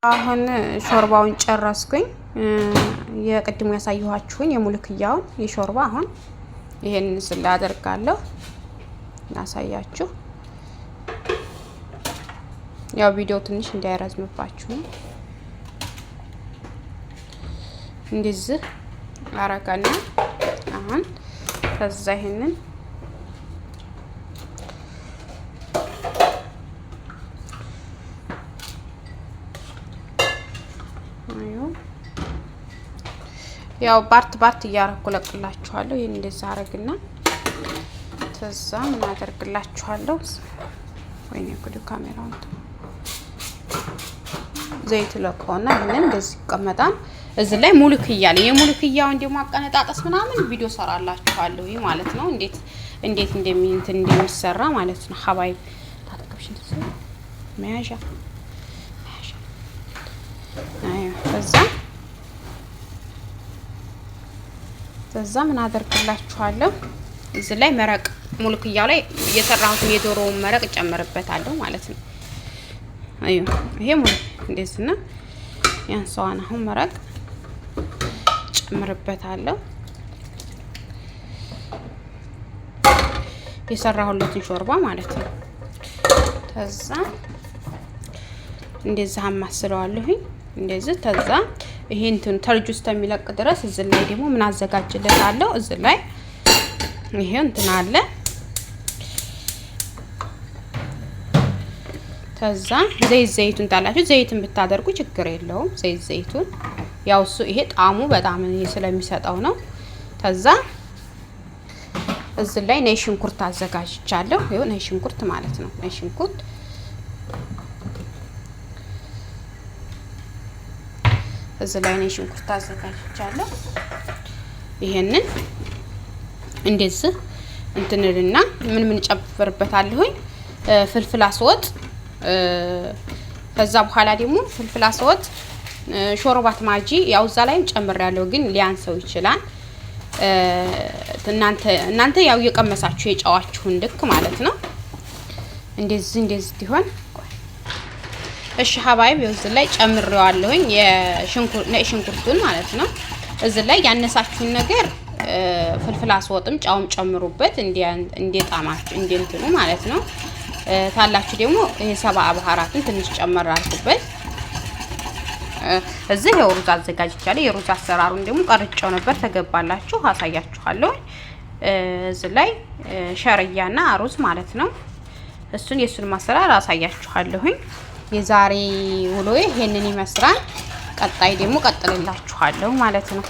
አሁን ሾርባውን ጨረስኩኝ። የቅድሙ ያሳየኋችሁን የሙልክያውን የሾርባ አሁን ይሄን ስላ አደርጋለሁ ላሳያችሁ። ያው ቪዲዮ ትንሽ እንዳይረዝምባችሁ ነው። እንደዚህ አረጋና አሁን ከዛ ይሄንን ያው part part እያረኩ ለቅላችኋለሁ። ይሄን እንደዛ አረግና ከዛ ምን አደርግላችኋለሁ? ወይኔ ጉድ ካሜራውን ዘይት ለቀውና ይሄንን እንደዚህ ይቀመጣል። እዚህ ላይ ሙልክያ ላይ የሙልክያውን ደግሞ አቀነጣጠስ ምናምን ቪዲዮ ሰራላችኋለሁ ማለት ነው። እንዴት እንዴት እንደሚንትን እንደሚሰራ ማለት ነው። حبايب ታጠቅብሽ እንደዚህ መያዣ መያዣ አይ ከዛ ምን አደርግላችኋለሁ እዚህ ላይ መረቅ ሙልክያው ላይ የሰራሁትን የዶሮውን መረቅ ጨምርበታለሁ ማለት ነው። አዩ ይሄ ሙሉ እንደዚህ ነው። ያንሰዋን አሁን መረቅ ጨምርበታለሁ። የሰራሁለትን ሾርባ ማለት ነው። ከዛ እንደዚህ አማስለዋለሁኝ እንደዚህ። ከዛ ይሄ እንትን ተርጁ እስከሚለቅ ድረስ እዚህ ላይ ደግሞ ምን አዘጋጅለታለሁ? እዚህ ላይ ይሄ እንትን አለ። ከዛ ዘይት ዘይቱን ታላችሁ ዘይትን ብታደርጉ ችግር የለውም። ዘይት ዘይቱን ያው እሱ ይሄ ጣዕሙ በጣም ስለሚሰጠው ነው። ከዛ እዚህ ላይ ነይ ሽንኩርት አዘጋጅቻለሁ። ይኸው ነይ ሽንኩርት ማለት ነው። ነይ ሽንኩርት እዚህ ላይ ነይ ሽንኩርት አዘጋጅቻለሁ። ይሄንን እንደዚህ እንትንልና ምን ምን ጨምርበታለሁኝ فلفل أسود። ከዛ በኋላ ደግሞ فلفل أسود ሾርባት ማጂ ያው እዛ ላይም ጨምሬያለሁ፣ ግን ሊያንሰው ይችላል። እናንተ ያው እየቀመሳችሁ የጨዋችሁን ልክ ማለት ነው። እንደዚህ እንደዚህ ሲሆን እሺ حبايب እዚህ ላይ ጨምሬዋለሁኝ የሽንኩርት ነጭ ሽንኩርቱን ማለት ነው። እዚህ ላይ ያነሳችሁን ነገር فلفل أسود ም ጫውም ጨምሩበት እንደ ጣማችሁ እንደ እንትኑ ማለት ነው። ታላችሁ ደግሞ ይሄ سبع بهارات ን ትንሽ ጨመር አድርጉበት። እዚህ የሩዝ አዘጋጅቻለሁ። የሩዝ አሰራሩን ደግሞ ቀርጬው ነበር ተገባላችሁ አሳያችኋለሁ። እዚህ ላይ ሸርያና ሩዝ ማለት ነው። እሱን የእሱን ማሰራር አሳያችኋለሁኝ። የዛሬ ውሎዬ ይሄንን ይመስላል። ቀጣይ ደግሞ ቀጥልላችኋለሁ ማለት ነው።